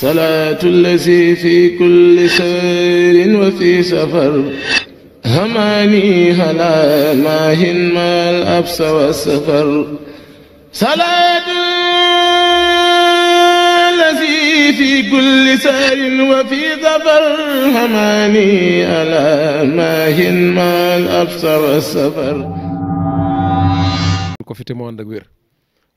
salaatu allazi fi kulli sayrin wa fi safar hamaani halaa maahin maal absa wa safar salaatu allazi fi kulli sayrin wa fi safar hamaani halaa maahin maal absa wa safar ko fi te mu ànd ak wér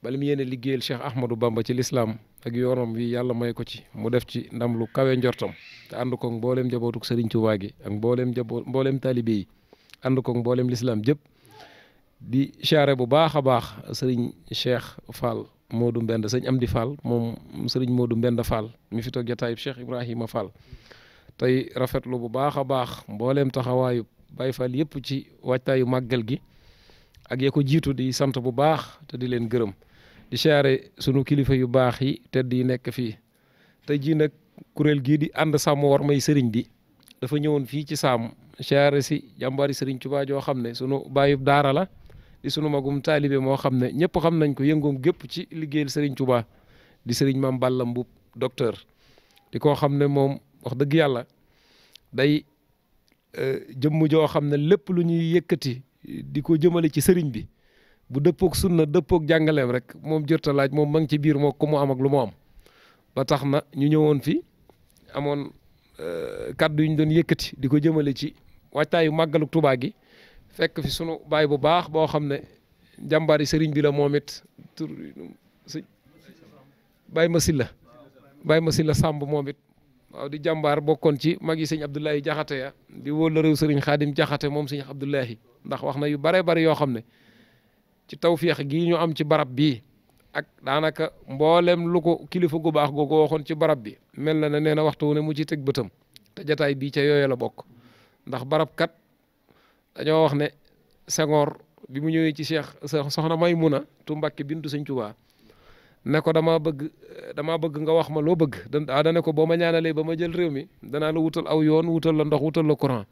bala mu yéene liggéeyal Cheikh Ahmadou Bamba ci lislaam ak yoonam wi yàlla may ko ci mu def ci ndam lu kawe njortam te ànd ko mbooleem njabootuk Serigne Touba gi ak mbooleem taalibe yi ànd ko mbooleem lislaam jëpp di siyaare bu baax a baax Serigne Cheikh Fall Modou Mbend sëñ Amdi Fall moom Serigne Modou Mbend Fall mi fi toog jataayub Cheikh Ibrahima Fall tey rafetlu bu baax a baax mbooleem taxawaayu Baye Fall yëpp ci waajtaayu màggal gi ak ya ko jiitu di sant bu baax te di leen gërëm di siyaare sunu kilifa yu baax yi tedd yi nekk fii tey jii nag kuréel gii di ànd sàmm war may sëriñ bi dafa ñëwoon fii ci saam siyaare si jàmbaari sëriñ Tuubaa joo xam ne sunu baayub daara la di sunu magum taalibe moo xam ne ñëpp xam nañ ko yëngoom gépp ci liggéeyal sëriñ Tuubaa di sëriñ Maam Balla Mbuub docteur di koo xam ne moom wax dëgg yàlla day jëmm joo xam ne lépp lu ñuy yëkkati di ko jëmale ci sëriñ bi bu dëppook sunna dëppook jàngaleem rek moom jërta laaj moom ma ngi ci biir moo ko mu am ak lu mu am ba tax na ñu ñëwoon fi amoon kaddu yu ñu doon yëkkati di ko jëmale ci waajtaayu màggalu Tuubaa gi fekk fi sunu baay bu baax boo xam ne jàmbaari sëriñ bi la moom it tur Baye Masila Samb moom it waaw di jàmbaar bokkoon ci mag yi sëñ Abdoulaye Jaxate ya di wóor la réew sëriñ Xaadim Jaxate moom sëñ Abdoulaye ndax wax na yu bare bari yoo xam ne ci tawféex gii ñu am ci barab bii ak daanaka mboolem lu ko kilifa gu baax googu waxoon ci barab bi mel na ne nee na waxtu wu ne mu ci teg bëtam te jataay bii ca yooyu la bokk ndax barab kat dañoo wax ne Senghor bi mu ñëwee ci Cheikh soxna Maymuna tu Mbàkke bintu Sëñ Tuubaa ne ko damaa bëgg nga wax ma loo bëgg dane ko boo ma ñaanalee ba ma jël réew mi danaa la wutal aw yoon wutal la ndox wutal la courant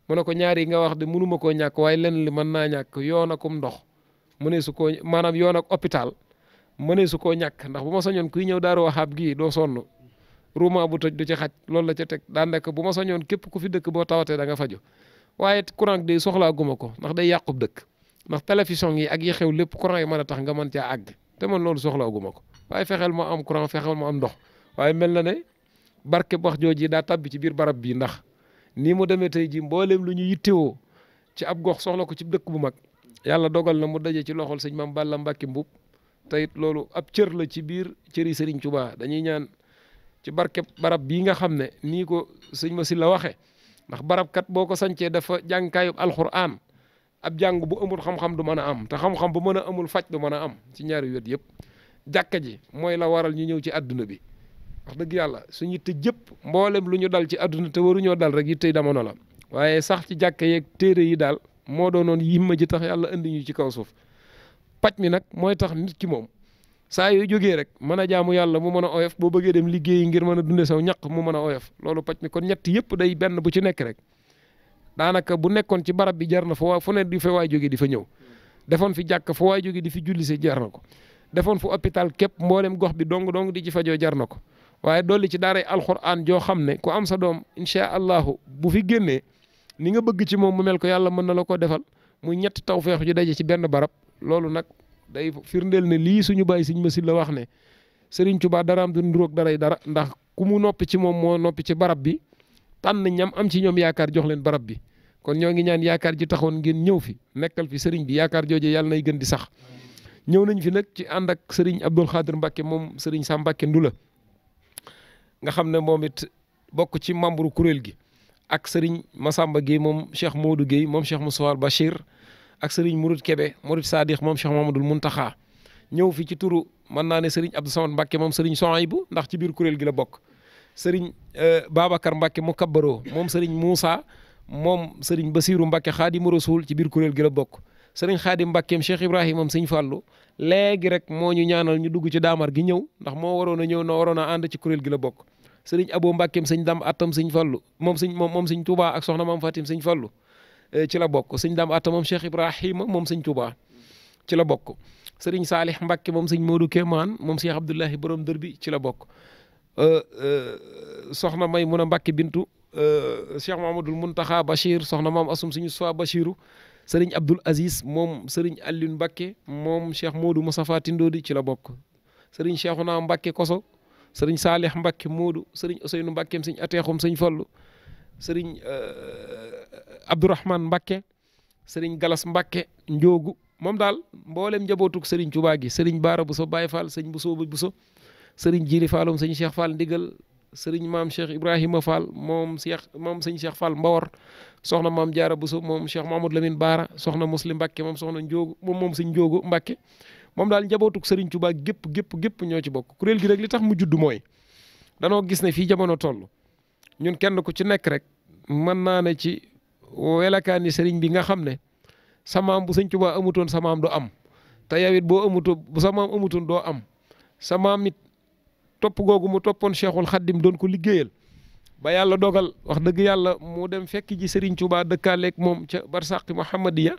mu ne ko ñaar yi nga wax de mënuma koo ñàkk waaye lenn li mën naa ñàkk yoon akum ndox mënee su koo maanaam yoon ak hôpital mënee su koo ñàkk ndax bu ma sañoon kuy ñëw Daaru Wahab gii doo sonn ruuma bu tëj du ci xaj loolu la ca teg daan nekk bu ma sañoon képp ku fi dëkk boo tawatee da nga faju waaye courant day soxlaa guma ko ndax day yàqub dëkk ndax télévision yi ak yi xew lépp courant yi mën a tax nga mën caa àgg te man loolu soxlaa guma ko waaye fexeel ma am courant fexeel ma am ndox waaye mel na ne barke wax jooji daa tabbi ci biir barab bii ndax nii mu demee tey ji mbooleem lu ñu yittewoo ci ab gox soxla ko ci dëkk bu mag yàlla dogal na mu daje ci loxol sëñ Maam Balla Mbàkke Mbuub te it loolu ab cër la ci biir cëri Sëriñ Tuubaa dañuy ñaan ci barke barab bii nga xam ne nii ko sëñ Masila waxe ndax barab kat boo ko sancee dafa jàngkaayub alxuraan ab jàng bu amul xam-xam du mën a am te xam-xam bu mën a amul faj du mën a am ci ñaari wet yëpp jàkka ji mooy la waral ñu ñëw ci àdduna bi wax dëgg yàlla suñu yitte jëpp mboolem lu ñu dal ci àdduna te waruñoo dal rek yittey damono la waaye sax ci jàkka yeeg téere yi daal moo doonoon yimma ji tax yàlla indi ñu ci kaw suuf paj mi nag mooy tax nit ki moom saa yooyu jógee rek mën a jaamu yàlla mu mën a oyof boo bëggee dem liggéeyi ngir mën a dunde saw ñaq mu mën a oyof loolu paj mi kon ñett yëpp day benn bu ci nekk rek daanaka bu nekkoon ci barab bi jar na fa fu ne di fa waay jógee di fa ñëw defoon fi jàkk fa waay jógee di fi julli si jar na ko defoon fu hôpital képp mboolem gox bi dong di ci fajoo jar na ko waaye dolli ci daaray alxuraan joo xam ne ku am sa doom incha allahu bu fi génnee ni nga bëgg ci moom mu mel ko yàlla mën na la ko defal muy ñett tawfeex ju daje ci benn barab loolu nag day firndeel ne lii suñu bàyyi Sëñ Masila wax ne Sëriñ Tuubaa daraam du nduróog daray dara ndax ku mu noppi ci moom moo noppi ci barab bi tànn ñam am ci ñoom yaakaar jox leen barab bi kon ñoo ngi ñaan yaakaar ji taxoon ngeen ñëw fi nekkal fi sëriñ bi yaakaar jooje yàlla nay gën di sax ñëw nañ fi nag ci ànd ak sëriñ Abdul Xaadir Mbàkke moom sëriñ Sam Mbàkke Ndula nga xam ne moom it bokk ci membre kuréel gi ak sëriñ Masamba Guèye moom Cheikh Modou Guèye moom Cheikh Moustapha Bachir ak sëriñ Mourid Kébé Mourid Sadikh moom Cheikh Mamadou Muntaxa ñëw fi ci turu mën naa ne sëriñ Abdou Samad Mbàkke moom sëriñ Sohaybu ndax ci biir kuréel gi la bokk sëriñ Babacar Mbàkke mu kabbaroo moom sëriñ Moussa moom sëriñ Basiru Mbàkke Xaadimu Rasuul ci biir kuréel gi la bokk sëriñ Xaadim Mbàkkeem Cheikh Ibrahima am sëñ Fàllu léegi rek moo ñu ñaanal ñu dugg ci daamar gi ñëw ndax moo waroon a ñëw na waroon a ànd ci kuréel gi la bokk sëriñ Abo Mbàkkeem sëñ Dam Attam sëñ Fàllu moom sëñ Touba ak soxna Maam Fatim sëñ Fàllu ci la bokk sëñ Dam Attam moom Cheikh Ibrahima moom sëñ Touba ci la bokk sëriñ Saalih Mbàkke moom sëñ Modou Kéemaan moom Cheikh Abdoulahi borom dër bi ci la bokk soxna Maymuna Mbàkke bintu Cheikh Mahamadul Muntaxa Bachir soxna maam asum suñu soi Bachiru sëriñ Abdul Aziz moom sëriñ Alioune Mbàkke moom Cheikh Modou Moustapha Tindodi ci la bokk sëriñ Cheikhouna Mbàkke Koso sëriñ Saalih Mbàkke Modou sëriñ Ousseynou Mbàkkeem sëñ Ateexum sëñ Fallu sëriñ Abdourahman Mbàkke sëriñ Galas Mbàkke Njoogu moom daal mboolem njabootug sëriñ Tuubaa gi sëriñ Baara Buso Baay Fall sëñ Buso Buso sëriñ Jili Fallum sëñ Cheikh Fall Ndigal sëriñ maam Cheikh Ibrahima Fall moom sëñ Cheikh Fall Mbawar soxna maam Jaara Buso moom Cheikh Mahamadou Lamine Baara soxna Muslim Mbàkke moom soxna Njoogu moom sëñ Njoogu Mbàkke moom daal njabootug sëriñ Tuubaa gépp ñoo ci bokk kuréel gi rek li tax mu judd mooy danoo gis ne fii jamono toll ñun kenn ku ci nekk rek mën naa ne ci welakaani sëriñ bi nga xam ne sa maam bu sëñ Tuubaa amutoon sa maam du am te yow it boo amutoon bu sa maam amutoon doo am sa maam it topp googu mu toppoon Cheikhul Khadim doon ko liggéeyal ba yàlla dogal wax dëgg yàlla mu dem fekk ji sëriñ Tuubaa dëkkaaleeg moom ca barsàqi Muhammadiya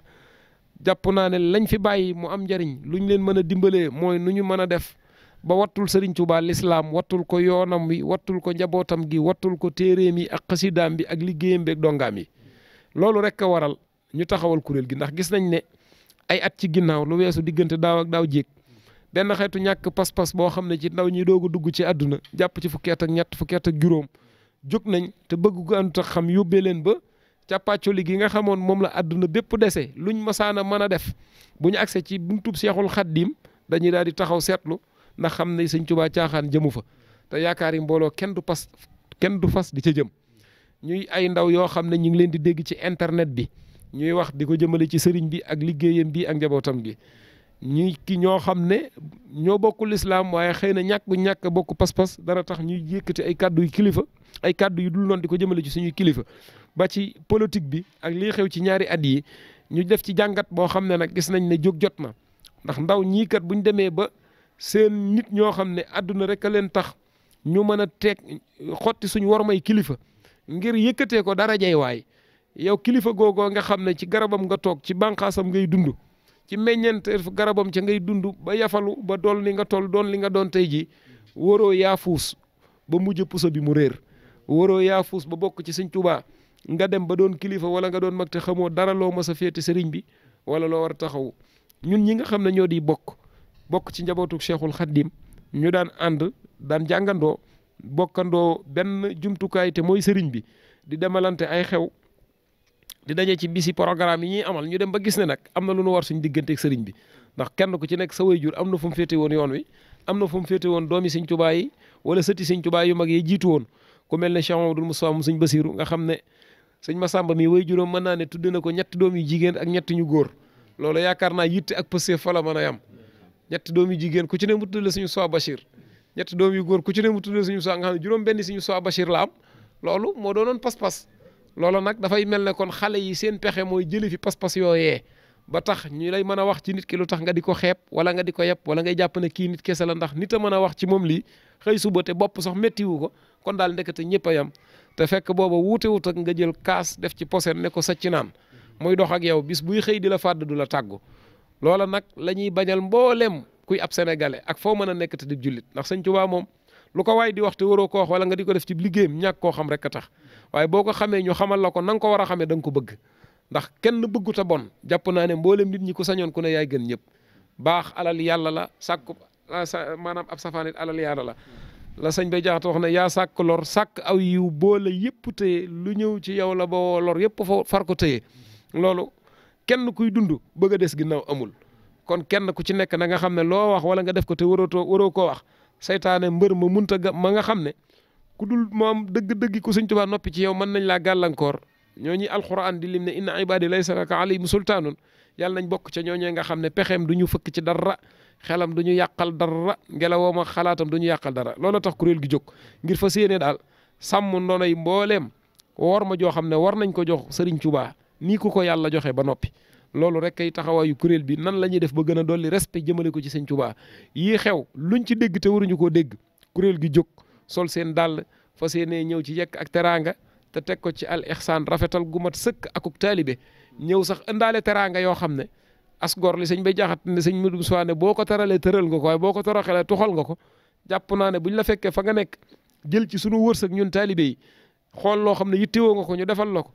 jàpp naa ne lañ fi bàyyi mu am njariñ luñ leen mën a dimbalee mooy nu ñu mën a def ba wattul sëriñ Tuubaa lislaam wattul ko yoonam wi wattul ko njabootam gi wattul ko téeréem yi ak xasidaam bi ak liggéeyam bi ak dongaam yi loolu rek a waral ñu taxawal kuréel gi ndax gis nañ ne ay at ci ginnaaw lu weesu diggante daaw ak daaw jéeg benn xeetu ñàkk pas-pas boo xam ne ci ndaw ñi doog a dugg ci àdduna jàpp ci fukki at ak ñett fukki at ak juróom jóg nañ te bëgg ko ànd tax xam yóbbee leen ba càppaacoli gi nga xamoon moom la àdduna bépp dese luñ masaana mën a def bu ñu agsee ci buntub Seexul Xaddiim dañuy daal di taxaw seetlu ndax xam ne sëñ Tuubaa caaxaan jëmu fa te yaakaar yi mbooloo kenn du fas di ca jëm ñuy ay ndaw yoo xam ne ñu ngi leen di dégg ci internet bi ñuy wax di ko jëmale ci sëriñ bi ak liggéeyam bi ak njabootam gi ñuy ki ñoo xam ne ñoo bokk lislaam waaye xëy na ñàkk bokk pas-pas dara tax ñuy yëkkati ay kàddu yu kilifa ay kàddu yu dul noonu di ko jëmale ci suñuy kilifa ba ci politique bi ak lii xew ci ñaari at yi ñu def ci jàngat boo xam ne nag gis nañ ne jóg jot na ndax ndaw ñii kat buñ demee ba seen nit ñoo xam ne àdduna rek a leen tax ñu mën a teg xotti suñu wormay kilifa ngir yëkkatee ko darajay waay yow kilifa googoo nga xam ne ci garabam nga toog ci bànqaasam ngay dund ci meññeent garabam ca ngay dund ba yafalu ba dool li nga toll doon li nga doon tey ji waroo yaafuus ba mujj puso bi mu réer waroo yaafuus ba bokk ci sëñ Tuubaa nga dem ba doon kilifa wala nga doon mag te xamoo dara loo mas a féete sëriñ bi wala loo war a taxaw ñun ñi nga xam ne ñoo di bokk ci njabootu Cheikhul Khadim ñu daan ànd daan jàngandoo bokkandoo benn jumtukaay te mooy sëriñ bi di demalante ay xew di daje ci bisi programme yi ñuy amal ñu dem ba gis ne nag am na lu nu war suñu digganteeg sëriñ bi ndax kenn ku ci nekk sa waajur am na fu mu féete woon yoon wi am na fu mu féete woon doomi sëñ Tuubaa yi wala sëti sëñ Tuubaa yu mag yi jiitu woon ku mel ne Cheikh Mamadou Moustapha mu sëñ Basiru nga xam ne sëñ Massamba mi waajuram mën naa ne tudd na ko ñetti doom yu jigéen ak ñetti ñu góor loolu yaakaar naa yitte ak pëste fa la mën a yam ñetti doom yu jigéen ku ci ne mu tudd la suñu soi Bachir ñetti doom yu góor ku ci ne mu tudd la suñu soi nga xam ne juróom benn suñu soi Bachir la am loolu moo doonoon pas-pas loolu nag dafay mel ne kon xale yi seen pexe mooy jëli fi pas-pas yooyee ba tax ñu lay mën a wax ci nit ki lu tax nga di ko xeeb wala nga di ko yeb wala ngay jàpp ne kii nit kese la ndax nit a mën a wax ci moom lii xëy suba te bopp sax méttiwu ko kon daal ndekete ñëpp a yam te fekk booba wuute wut ak nga jël kaas def ci posen ne ko sacc naan muy dox ak yow bis buy xëy di la fàdd du la tàggu loola nag la ñuy bañal mboolem kuy ab sénégalais ak foo mën a nekk te di jullit ndax sëñ Tuubaa moom lu ko waay di wax te waroo ko wax wala nga di ko def ci liggéeyam ñàkk koo xam rek a tax waaye boo ko xamee ñu xamal la ko na nga ko war a xamee da nga ko bëgg ndax kenn bëggut a bon jàpp naa ne mboolem nit ñi ko sañoon ku ne yaay gën ñëpp baax alal yàlla la sàkku maanaam ab safaanit alal yàlla la sëñ bay jaxate wax ne yaa sàkk lor sàkk aw yiw boole yëpp téye lu ñëw ci yow la ba lor yëpp fa far ko téye loolu kenn kuy dund bëgg a des ginnaaw amul kon kenn ku ci nekk na nga xam ne loo wax wala nga def ko te waroo koo wax saytaane mbër ma munta ma nga xam ne ku dul moom dëgg-dëgg ku sëñ Tuubaa noppi ci yow mën nañ laa gàllankoor ñooñu alxuraan di lim ne inna ibaadi laysa laka alayhim sultaanun yàlla nañ bokk ca ñooñee nga xam ne pexeem du ñu fëkk ci dara xelam du ñu yàqal dara ngelawoom ak xalaatam du ñu yàqal dara loolu tax kuréel gi jóg ngir fas yéene daal sàmm ndonoy mbooleem war ma joo xam ne war nañ ko jox sëriñ Tuubaa nii ku ko yàlla joxe ba noppi loolu rek kay taxawaayu kuréel bi nan la ñuy def ba gën a dolli respect jëmale ko ci sëñ Tuubaa yii xew luñ ci dégg te waruñu koo dégg kuréel gi jóg sol seen dàll fas yéene ñëw ci yekk ak teraanga te teg ko ci al ihsaan rafetal gu mat sëkk akuk taalibe ñëw sax ëndaale teraanga yoo xam ne asgor li sëñ bay jaxat ne sëñ Mudu Musaa ne boo ko teralee tëral nga ko waaye boo ko toroxalee tuxal nga ko jàpp naa ne buñ la fekkee fa nga nekk jël ci sunu wërsëg ñun taalibe yi xool loo xam ne yittewoo nga ko ñu defal la ko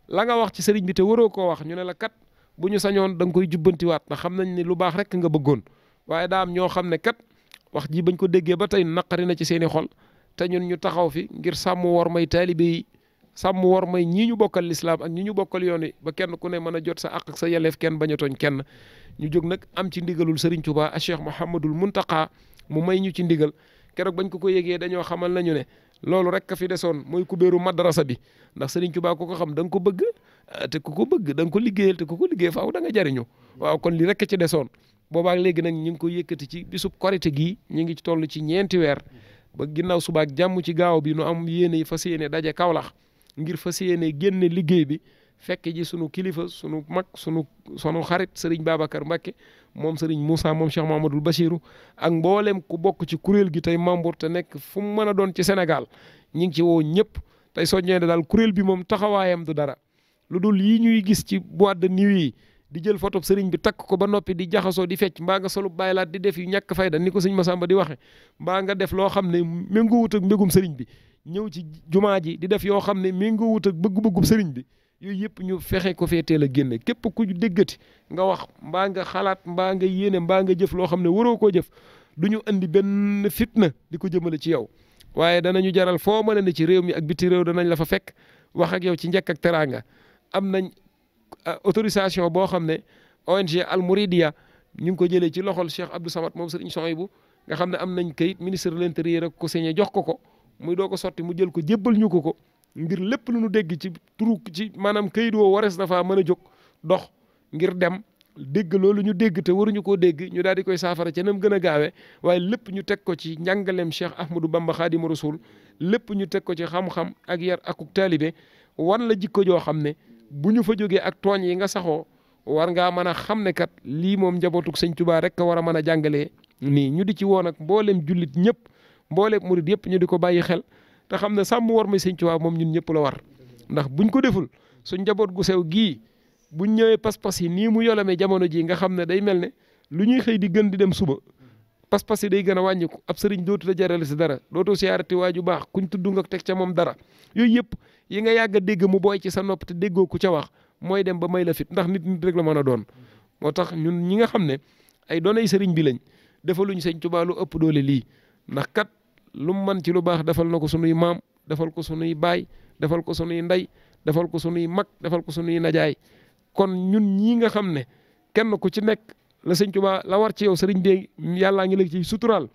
la nga wax ci sëriñ bi te waroo koo wax ñu ne la kat bu ñu sañoon da nga koy jubbantiwaat ndax xam nañ ne lu baax rek nga bëggoon waaye daa am ñoo xam ne kat wax ji bañ ko déggee ba tey naqari na ci seeni xol te ñun ñu taxaw fi ngir sàmm war may taalibe yi sàmm war may ñii ñu bokkal lislaam ak ñi ñu bokkal yoon yi ba kenn ku ne mën a jot sa àq ak sa yelleef kenn bañ a tooñ kenn ñu jóg nag am ci ndigalul Serigne Touba a Cheikh Mouhamadul Muntaqa mu may ñu ci ndigal keroog bañ ko yégee dañoo xamal nañu ne loolu rek ka fi desoon mooy kubéeru madrasa bi ndax Serigne Touba ku ko xam da nga ko bëgg te ku ko bëgg da nga ko liggéeyal te ku ko liggéey faaw da nga jariñu waaw kon li rek ci desoon boobaak léegi nag ñu ngi ko yëkkati ci bisub korite gii ñu ngi ci toll ci ñeenti weer ba ginnaaw subaak jàmm ci gaaw bi nu am yéene fas yéene daje Kaolack ngir fas yéene génne liggéey bi fekk ji sunu kilifa sunu mag sunu xarit Serigne Babacar Mbacké moom Serigne Moussa moom Cheikh Mamadou Bachirou ak mboolem ku bokk ci kuréel gi tey membre te nekk fu mu mën a doon ci Sénégal ñi ngi ci woo ñëpp tey soññee ne daal kuréel bi moom taxawaayam du dara lu dul yi ñuy gis ci boîte de nuit yi di jël photo Serigne bi takk ko ba noppi di jaxasoo di fecc mbaa nga solu bàyyilaat di def yu ñàkk fayda ni ko sëñ Massamba di waxe mbaa nga def loo xam ne méngoowut ak mbégum Serigne bi ñëw ci jumaa ji di def yoo xam ne méngoowut ak bëgg-bëggum Serigne bi yooyu yëpp ñu fexe ko fee teel a génne képp ku déggati nga wax mbaa nga xalaat mbaa nga yéene mbaa nga jëf loo xam ne waroo koo jëf du ñu andi benn fitna di ko jëmale ci yow waaye danañu jaral foo mën a ne ci réew mi ak biti réew danañ la fa fekk wax ak yow ci njëkk ak teraanga am nañ autorisation boo xam ne ONG Al Mouridiya ñu ngi ko jëlee ci loxol Cheikh Abdou Samad moom Serigne Souhaïbou nga xam ne am nañ kayit ministre de l'intérieur ak ko signé jox ko muy doo ko sotti mu jël ko jébbal ñu ko ngir lépp lu nu dégg ci turu ci maanaam kayit woo warees na faa mën a jóg dox ngir dem dégg loolu ñu dégg te waruñu koo dégg ñu daal di koy saafara ca nam gën a gaawee waaye lépp ñu teg ko ci njàngaleem Cheikh Ahmadou Bamba Khadimu Rasul lépp ñu teg ko ci xam-xam ak yar akuk taalibe wan la jikko joo xam ne bu ñu fa jógee ak tooñ yi nga saxoo war ngaa mën a xam ne kat lii moom njabootuk sëñ Tuubaa rek ka war a mën a jàngalee nii ñu di ci woon ak mboolem jullit ñëpp mboolem murid yëpp ñu di ko bàyyi xel te xam ne sàmm war may sëñ Tuubaa moom ñun ñëpp la war ndax buñ ko deful suñ njaboot gu sew gii buñ ñëwee pas-pas yi nii mu yolamee jamono ji nga xam ne day mel ne lu ñuy xëy di gën di dem suba pas-pas yi day gën a wàññiku ab sëriñ dootu la jarale si dara dootoo siyaarati waa ju baax kuñ tudd nga teg ca moom dara yooyu yëpp yi nga yàgg a dégg mu booy ci sa nopp te déggoo ku ca wax mooy dem ba may la fit ndax nit rek la mën a doon moo tax ñun ñi nga xam ne ay doonay sëriñ bi lañ defaluñ sëñ Tuubaa lu ëpp doole lii ndax kat lu mu mën ci lu baax defal na ko sunuy maam defal ko sunuy baay defal ko sunuy ndey defal ko sunuy mag defal ko sunuy najaay kon ñun ñii nga xam ne kenn ku ci nekk la sëñ Tuubaa la war ci yow sëriñ bi yàllaa ngi la ci sutural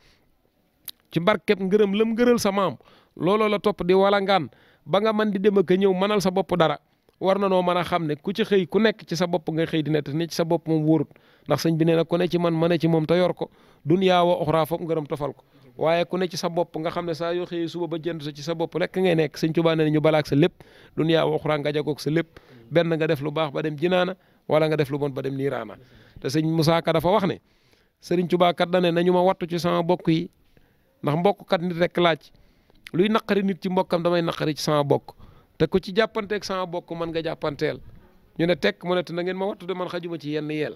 ci barkeb ngërëm lam ngëral sa maam looloo la topp di walangaan ba nga mën di dem ak ñëw mënal sa bopp dara war na noo mën a xam ne ku ci xëy ku nekk ci sa bopp ngay xëy di ne te ne ci sa bopp moom wóorut ndax sëñ bi nee na ku ne ci man ma ne ci moom te yor ko dunyaa wa uxraa foog ngërëm tofal ko waaye ku ne ci sa bopp nga xam ne saa yoo xëyee suba ba jënd sa ci sa bopp rek ngay nekk sëñ Tuubaa nee na ñu balaak sa lépp dunyaa wa uxraa nga jagoog sa lépp benn nga def lu baax ba dem jinaana wala nga def lu bon ba dem niiraana te sëñ Musaa Ka dafa wax ne sëriñ Tuubaa kat da ne nañu ma wattu ci sama bokk yi ndax mbokk kat nit rek laaj luy naqari nit ci mbokkam damay naqari ci sama bokk te ku ci jàppanteeg sama bokk mën nga jàppanteel ñu ne tekk mu ne te na ngeen ma wattu de man xajuma ci yenn yeel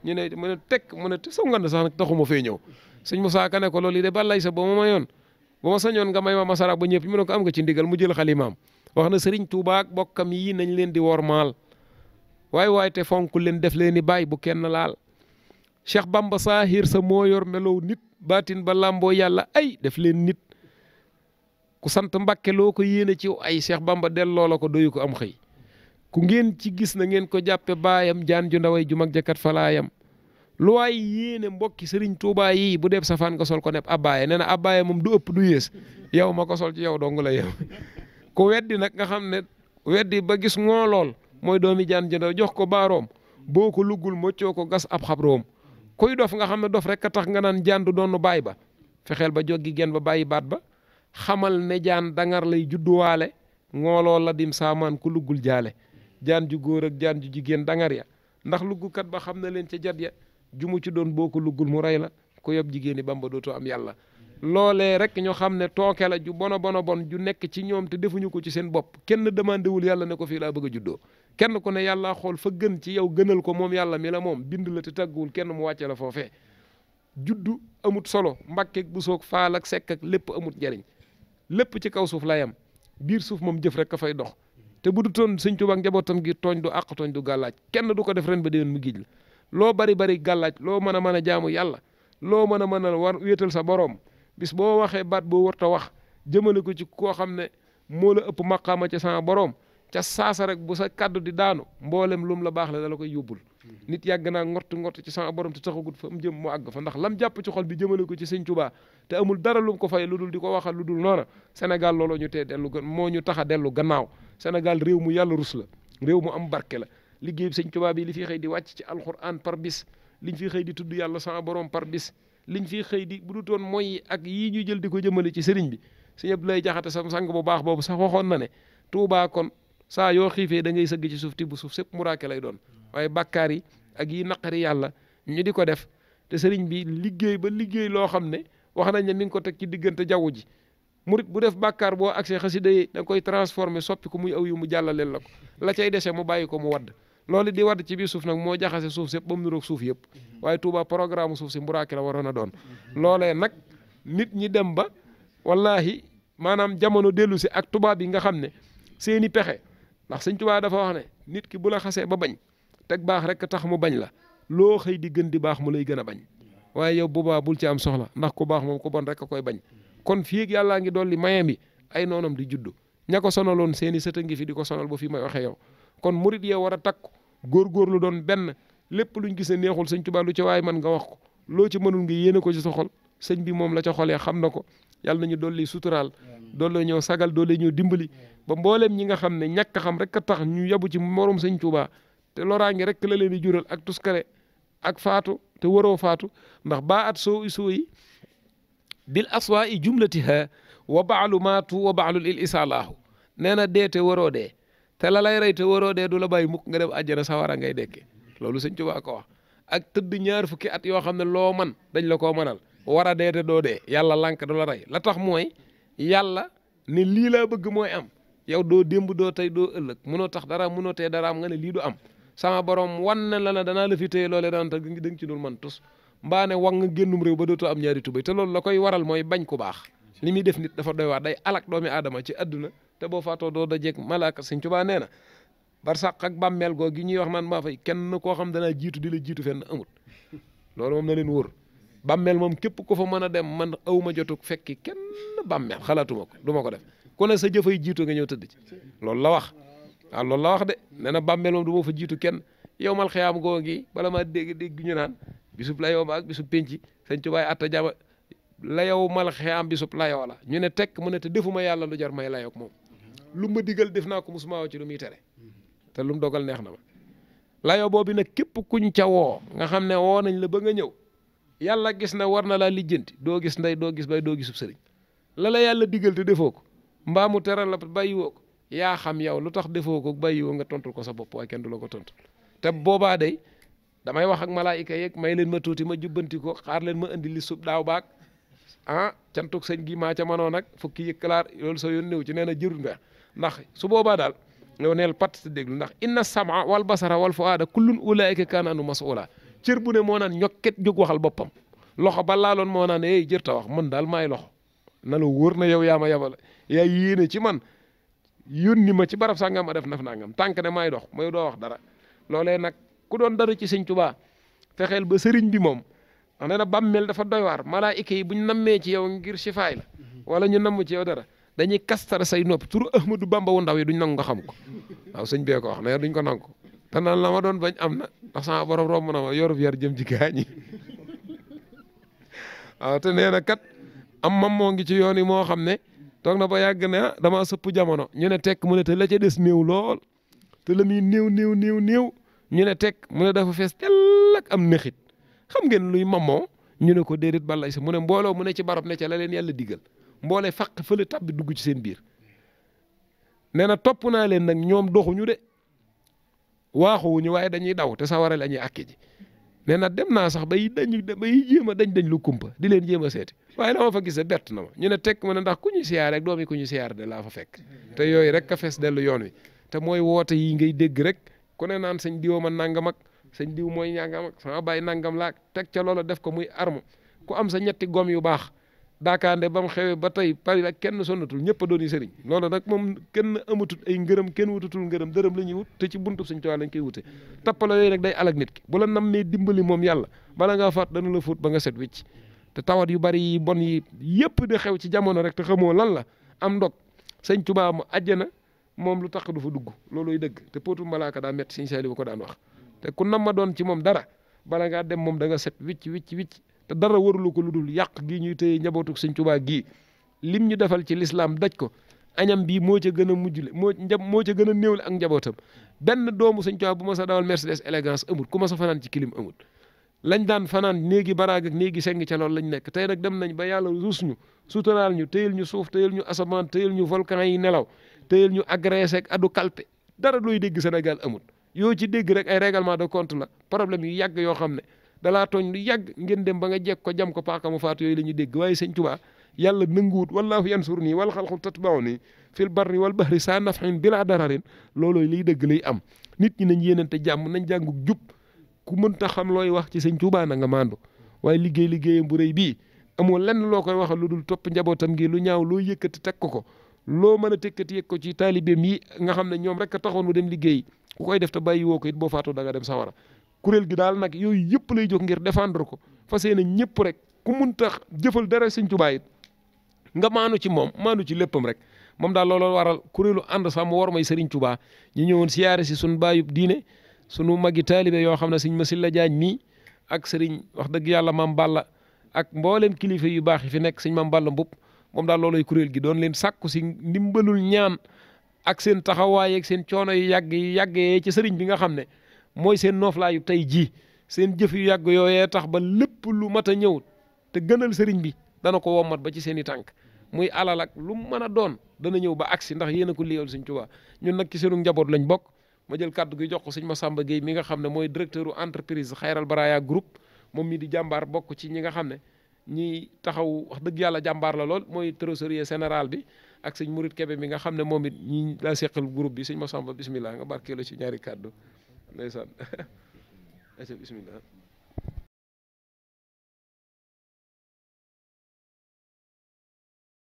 ñu ne mu ne tekk mu ne te saw nga ne sax nag taxuma fee ñëw sëñ Musaa Ka ne ko loolu yi de balay sa ba ma mayoon ba ma sañoon nga may ma masara ba ñëpp mu ne ko am nga ci ndigal mu jël xalimaam wax na sëriñ Tuubaa ak bokkam yii nañ leen di wormaal waaye te fonk leen def leen ni bàyyi bu kenn laal Cheikh Bamba saahir sa moo yor melow nit baatin ba làmboo yàlla ay def leen nit ku sant Mbàkke loo ko yéene ci ay Cheikh Bamba delloo la ko doyu ko am xëy ku ngeen ci gis na ngeen ko jàppe baayam jaan ju ndaway ju mag jakat falaayam lu waay yéene mbokki sëriñ Tuubaa yi bu def safaan nga sol ko nepp abbaaya nee na abbaaya moom du ëpp du yées yow ma ko sol ci yow dong la yow ku weddi nag nga xam ne weddi ba gis ngoo lool mooy doomi jaan ju ndaw jox ko baaroom boo ko luggul moccoo ko gas ab xabroom kuy dof nga xam ne dof rek a tax nga naan jaan du doonu baay ba fexeel ba joggi gen ba bàyyi baat ba xamal ne jaan dangar lay judduwaale ngooloo la dim saamaan ku luggul jaale jaan ju góor ak jaan ju jigéen dangar ya ndax luggukat ba xam na leen ca jat ya ju mu ci doon boo ko luggul mu rey la ku yob jigéeni Bamba dootoo am yàlla loolee rek ñoo xam ne tooke la ju bona bon ju nekk ci ñoom te defuñu ko ci seen bopp kenn demandé wul yàlla ne ko fii laa bëgg a juddoo kenn ku ne yàlla xool fa gën ci yow gënal ko moom yàlla mi la moom bind la te tàgguwul kenn mu wàcce la foofee juddu amut solo mbàkkeeg bu soog faal ak sekk ak lépp amut njariñ lépp ci kaw suuf la yam biir suuf moom jëf rek ka fay dox te bu du toon sëñ Tuubaa ak njabootam gi tooñ du àq tooñ du gàllaaj kenn du ko def ren ba déwén mu giij la loo bari bari gàllaaj loo mën a jaamu yàlla loo mën a war wéetal sa boroom bis boo waxee baat boo warta wax jëmale ko ci koo xam ne moo la ëpp maqaama ca sama boroom ca saasa rek bu sa kaddu di daanu mboolem lum la baax la dala koy yóbbul nit yàgg naa ngort ci sama borom te taxagut fa mu jëm mu àgg fa ndax lam jàpp ci xol bi jëmale ko ci sëñ Tuubaa te amul dara lum ko fay lu dul di ko waxal lu dul noona Sénégal looloo ñu tee dellu moo ñu tax a dellu gannaaw Sénégal réew mu yàlla rus la réew mu am barke la liggéey sëñ Tuubaa bi li fi xëy di wàcc ci alxuraan par bis liñ fi xëy di tudd yàlla sama borom par bis liñ fi xëy di bu du toon mooy ak yii ñu jël di ko jëmale ci sëriñ bi sëñ Abdoulaye Jaxate sam sang bu baax boobu sax waxoon na ne Tuubaa kon saa yoo xiifee da ngay sëgg ci suuf tibb suuf sépp muraake lay doon waaye bàkkaar yi ak yi naqari yàlla ñu di ko def te sëriñ bi liggéey ba liggéey loo xam ne wax nañ ne mi ngi ko teg ci diggante jaww ji murit bu def bàkkaar boo accès xasida yi da nga koy transformé soppi ko muy aw yu mu jàllaleel la ko la cay dese mu bàyyi ko mu wadd loolu di wadd ci biir suuf nag moo jaxase suuf sépp ba mu niroog suuf yëpp waaye Touba programme suuf si mburaake la waroon a doon loolee nag nit ñi dem ba wallahi maanaam jamono dellu si ak tubaab yi nga xam ne seeni pexe ndax sëñ Tuubaa dafa wax ne nit ki bu la xasee ba bañ teg baax rek tax mu bañ la loo xëy di gën di baax mu lay gën a bañ waaye yow boobaa bul ci am soxla ndax ku baax moom ku bon rek a koy bañ kon fii ak yàllaa ngi dolli mayam bi ay noonam di juddu ña ko sonaloon seeni sët a ngi fi di ko sonal ba fii may waxee yow kon murit yee war a takku góorgóorlu doon benn lépp luñ gis ne neexul sëñ Tuubaa lu ci waaye man nga wax ko loo ci mënul nga yéene ko ci sa xol sëñ bi moom la ca xolee xam na ko yàlla nañu dolli suturaal dolli ñëw sagal dolli ñëw dimbali ba mbooleem ñi nga xam ne ñàkk xam rek a tax ñu yabu ci morom sëñ Tuubaa te loraange rek la leen di jural ak tuskare ak faatu te waroo faatu ndax baa at soo yi bil aswa i jumlatiha wa baalu maatu wa baalul il isalaahu nee na dee te waroo dee te la lay rey te waroo dee du la bàyyi mukk nga dem àjjana sawara ngay dekke loolu sëñ Tuubaa ko wax ak tëdd ñaar fukki at yoo xam ne loo man dañ la koo mënal war a dee te doo dee yàlla lànk du la rey la tax mooy yàlla ne lii laa bëgg mooy am yow doo démb doo tey doo ëllëg munoo tax dara munoo tee dara am nga ne lii du am sama borom wan na la na danaa la fi téye loolee daan tax da nga ci dul man tus mbaa ne wax nga génnum réew ba dootoo am ñaari tubay te loolu la koy waral mooy bañ ku baax li muy def nit dafa doy waar day alak doomi aadama ci adduna te boo faatoo doo dajeeg malaaka sëñ Tuubaa nee na barsàq ak bàmmeel goo gi ñuy wax naan maa fay kenn koo xam danaa jiitu di la jiitu fenn amut loolu moom na leen wóor bàmmeel moom képp ku fa mën a dem man awma jotuk fekki kenn bàmmeel xalaatuma ko du ma ko def ku ne sa jëfay jiitu nga ñëw tëdd ci loolu la wax waaw loolu la wax de nee na bàmmeel moom du ma fa jiitu kenn yow mal xiyaam goo gi bala maa dégg ñu naan bisub la yow ma ak bisub penci sëñ Tuubaa atta jama la yow mal xiyaam bisub la yow la ñu ne tekk mu ne te defuma yàlla lu jar may la yow moom lu ma digal def naa ko musuma woo ci lu muy tere te lu mu dogal neex na ma la yow boobu nag képp kuñ ca woo nga xam ne woo nañ la ba nga ñëw yàlla gis na war na laa lijjanti doo gis ndey doo gis bay doo gisub sëriñ la la yàlla digal te defoo ko mbaa mu teral la bàyyiwoo ko yaa xam yow lu tax defoo ko bàyyiwoo nga tontul ko sa bopp waaye kenn du la ko tontul te boobaa day damay wax ak malaayika yeeg may leen ma tuuti ma jubbanti ko xaar leen ma indi li sub daaw baag cantuk sëñ gi maa ca mënoon nag fukki yëkkalaar loolu sa yoon néew ci nee na jërul nga ndax su boobaa daal yow neel pat te déglu ndax inna sama wal basara wal fuaada kullun ulaayika kaana anu mas'uula cër bu ne moo naan ñokket jóg waxal boppam loxo ba laaloon moo naan jër ta wax man daal maay loxo na la wóor na yow yaa ma yabal yaa yéene ci man yónni ma ci barab sàngam ma def naf nangam tànk ne maay dox mooy doo wax dara loolee nag ku doon dara ci sëñ Tuubaa fexeel ba sëriñ bi moom wax ne na bàmmeel dafa doy waar malaayika yi buñ nammee ci yow ngir sifaay la wala ñu namm ci yow dara dañuy kastar say nopp turu Ahmadu Bamba wu ndaw yi duñ nangu nga xam ko waaw sëñ bee ko wax ne duñ ko nangu te naan la ma doon bañ am na ndax sama borom romb na ma yorub yar jëm ci gaañi waaw te nee na kat am mam moo ngi ci yoon yi moo xam ne toog na ba yàgg ne damaa sëpp jamono ñu ne tekk mu ne te la ca des néew lool te la muy néew ñu ne tekk mu ne dafa fees tell ak am nexit xam ngeen luy mamoo ñu ne ko déedéet balay sa mu ne mbooloo mu ne ci barab ne ca la leen yàlla digal mboolee faq fële tabbi dugg ci seen biir nee na topp naa leen nag ñoom doxuñu de waaxuwuñu waaye dañuy daw te sawara la ñuy àkki ji nee na dem naa sax bay jéem a dañ lu kumpa di leen jéem a seeti waaye dama fa gis bett na ma ñu ne tekk ma ne ndax ku ñu siyaar rek doomi ku ñu siyaar de laa fa fekk te yooyu rek ka fees dellu yoon wi te mooy woote yi ngay dégg rek ku ne naan sëñ diw ma nangam ak sëñ diw mooy ñangam ak sama bàyyi nangam laak teg ca loola def ko muy arme ku am sa ñetti gom yu baax daakaande ba mu xewee ba tey pari ak kenn sonnatul ñëpp a dooni sëriñ loolu nag moom kenn amatul ay ngërëm kenn wutatul ngërëm dërëm la ñuy wut te ci buntu Sëñ Tuubaa lañ koy wute tappala yooyu nag day alag nit ki bu la nammee dimbali moom yàlla bala ngaa faat dana la fóot ba nga set wicc te tawat yu bari yi bon yi yëpp di xew ci jamono rek te xamoo lan la am ndog Sëñ Tuubaa mu àjjana moom lu tax du fa dugg looluy dëgg te pootu malaaka daa metti Sëñ Saaliw ko daan wax te ku nam ma doon ci moom dara bala ngaa dem moom da nga set wicc te dara warulu ko lu dul yàq gii ñuy téye njabootu Sëñ Tuubaa gii lim ñu defal ci lislaam daj ko añam bii moo ca gën a mujjle moo ca gën a néewle ak njabootam benn doomu Sëñ Tuubaa bu ma sa dawal Mercedes élégance amul ku ma sa fanaan ci kilim amul lañ daan fanaan néegi baraag ak néegi seng ca loolu lañ nekk tey nag dem nañ ba yàlla ruus ñu suturaal ñu téyel ñu suuf téyel ñu asamaan téyel ñu volcan yi nelaw téyel ñu agressé ak adu kalpe dara looy dégg Sénégal amul yoo ci dégg rek ay règlement de compte la problème yu yàgg yoo xam ne dalaa tooñ lu yàgg ngeen dem ba nga jekk ko jam ko paaka mu faatu yooyu la ñuy dégg waaye Sëñ Tuubaa yàlla nanguwut wallaahu yansurnii wal xalqu tatba'unii fil barri wal bahri saa naf'in bilaa dararin loolooy liy dëgg lay am nit ñi nañ yéenante jàmm nañ jànguk jub ku mënta xam looy wax ci Sëñ Tuubaa na nga maandu waaye liggéeyam bu rëy bii amoo lenn loo koy waxal lu dul topp njabootam gi lu ñaaw loo yëkkati teg ko loo mën a tekkati yëg ko ci taalibeem yi nga xam ne ñoom rek a taxoon mu dem liggéey ku koy def te bàyyi woo ko it boo faatoo da nga dem sawara kuréel gi daal nag yooyu yëpp lay jóg ngir défendre ko fas yéene ñëpp rek ku mun tax jëfal dara Sëñ Tuubaa it nga maanu ci moom maanu ci léppam rek moom daal loolu waral kuréelu ànd sàmm war may Sëriñ Tuubaa ñu ñëwoon siyaare si suñu baayub diine sunu magi taalibe yoo xam ne Sëñ Masilla Jaañ mii ak sëriñ wax dëgg yàlla Maam Balla ak mbooleem kilifa yu baax yi fi nekk Sëñ Maam Balla Mbub moom daal looloy kuréel gi doon leen sàkku si ndimbalul ñaan ak seen taxawaay ak seen coono yu yàggee ci sëriñ bi nga xam ne mooy seen nooflaayu tey jii seen jëf yu yàgg yooyee tax ba lépp lu mat a ñëw te gënal sëriñ bi dana ko wommat ba ci seen i tànk muy alal ak lu mu mën a doon dana ñëw ba agsi ndax yéen a ko liggéeyal Sëñ Tuubaa ñun nag ci seenu njaboot lañ bokk ma jël kàddu gi jox ko Sëñ Massamba Gueye mi nga xam ne mooy directeur entreprise Xayral Baraya Group moom mi di jàmbaar bokk ci ñi nga xam ne ñi taxaw wax dëgg yàlla jàmbaar la lool mooy trésorier général bi ak Sëñ Murit Kebe mi nga xam ne moom it ñi laa seqal groupe bi Sëñ Massamba bismillah nga barkeelu ci ñaari kàddu ndeysaan bismillah